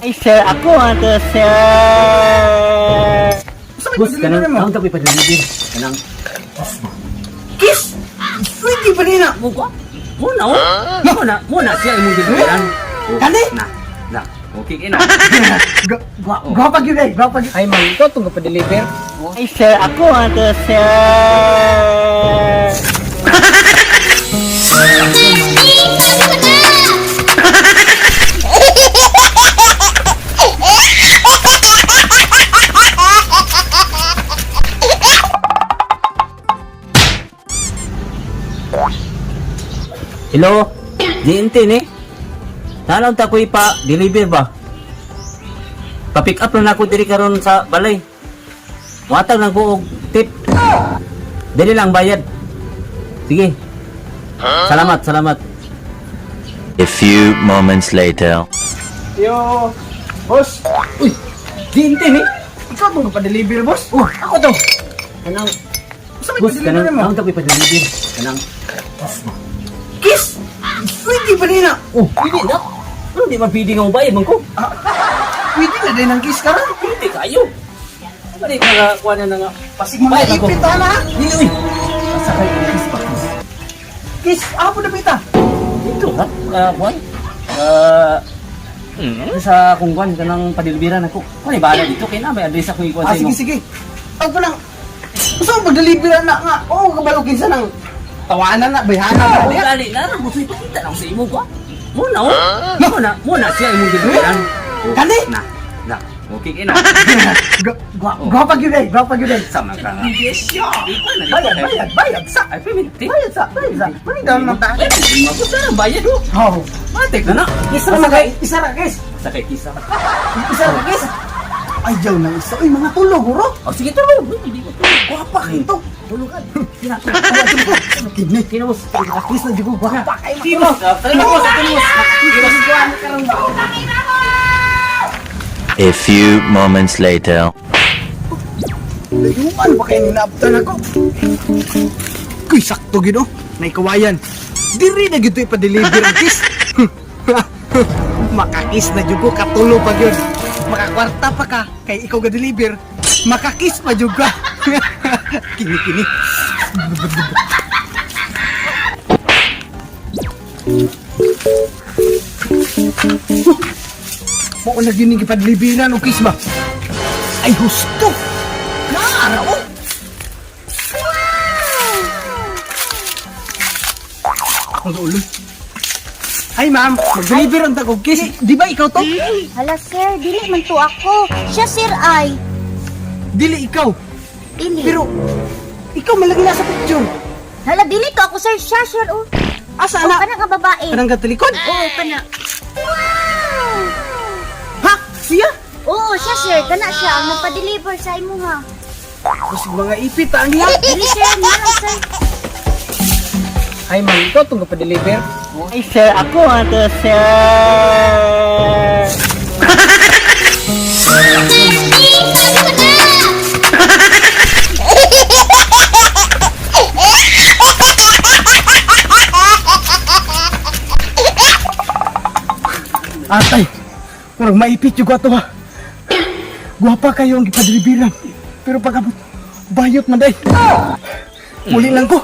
Ay, sir, ako ato, sir. Sa may Boss, pa-deliver kanang mo? tawag ko ipa-deliver. Kanang Kiss! Pwede ba nina? mo ko? Mo na oh. Mo na, mo na siya imong deliveran. Kani? Na. Na. Okay kay na. Gwapa gyud eh, gwapa gyud. Ay, man, ikaw itong pa-deliver. Ay, sir, ako ato, sir. Hello. GNT ni. Tanaw ta ko ipa-deliver ba? Pa-pick up lang ako diri karon sa balay. Watag lang ko og tip. Dili lang bayad. Sige. Salamat, salamat. A few moments later. Yo, boss. Uy, GNT ni. Ikaw itong pa-deliver, boss? Oh, ako to. Kanang Sa may boss, pa-deliver kanang mo? tawag ko ipa-deliver. Kanang Kiss! Pwede ba nina? Oh, pwede na. Ano di man pwede nga mobayad man ko? Pwede na din ang kiss karon. Pwede kayo. Balik ka nga, kuha na nga. Pasig mga Bayad ako. ipit ana. Dili, uy. Sa kay kiss pa kiss. Kiss, ako na pita. Dito ha? Kuan? Ah, sa kung kuan kanang padilbiran ako. Kuan bahala dito kay na may address ako ikuan Ah, sa imo. sige, sige. Ako pa lang. Gusto mo pag-deliver na nga. Oo, kabalo kinsa nang tawanan na, bayhana na. Oh, dali na ra gusto ipakita lang sa imo ko. Mo na oh. Mo na, mo na siya imong dilibiran. Kani? Na. Na. Okay kay na. Gwapa gyud eh, gwapa gyud eh. Sama ka nga. Bayad, bayad, bayad sa. Ay, pwede. Bayad sa, bayad sa. Maningdaw naman ta. Ay, magusto na bayad oh. Oh. Matik na na. Isa ra kay, isa ra guys. Sa kay kisa. Isa ra guys. Ay, jaw na isa. Uy, mga tulog, uro. Oh, sige tulog. Uy, hindi ko tulog. Gwapa kayo to. Tulugan. Kidney. Kinabos. Kiss na jud ko. Gwapa kayo. Kinabos. Kinabos. Kinabos. A few moments later. Layuan pa kayo nilabtan ako. Kuy, sakto gino. Naikawayan. Diri na gito ipa-deliver ang kiss. Makakis na jud ko, katulo pa gyud. Makakwarta pa ka, kay ikaw ga-deliver. Makakis pa jud ka. Kini kini. Mao na gyud ning gipa-deliveran og kiss ba? Ay husto. Naara oh. Akong ulo. Ay ma'am, mag-deliver ang tagog kiss. Di ba ikaw to? Hala sir, dili man to ako. Siya sir ay. Dili ikaw. Dili. Pero ikaw malagi na sa picture. Hala dili to ako sir, siya sir oh. Asa Oh, na? kana nga babae. Kanang katalikod? Oo, kana. Ha? Siya? Oo, siya sir, kana siya ang nagpa-deliver sa imo ha. Kasi mga ipit ang niya. Dili sir, nga lang sir. Ay, man, ikaw itong pa-deliver. Ay, sir, ako ato, sir. Atay, murag maipit yung ato ha. Guwapa kayo ang gipadeliveran. Pero pag abot, bayot man day. Muli lang ko.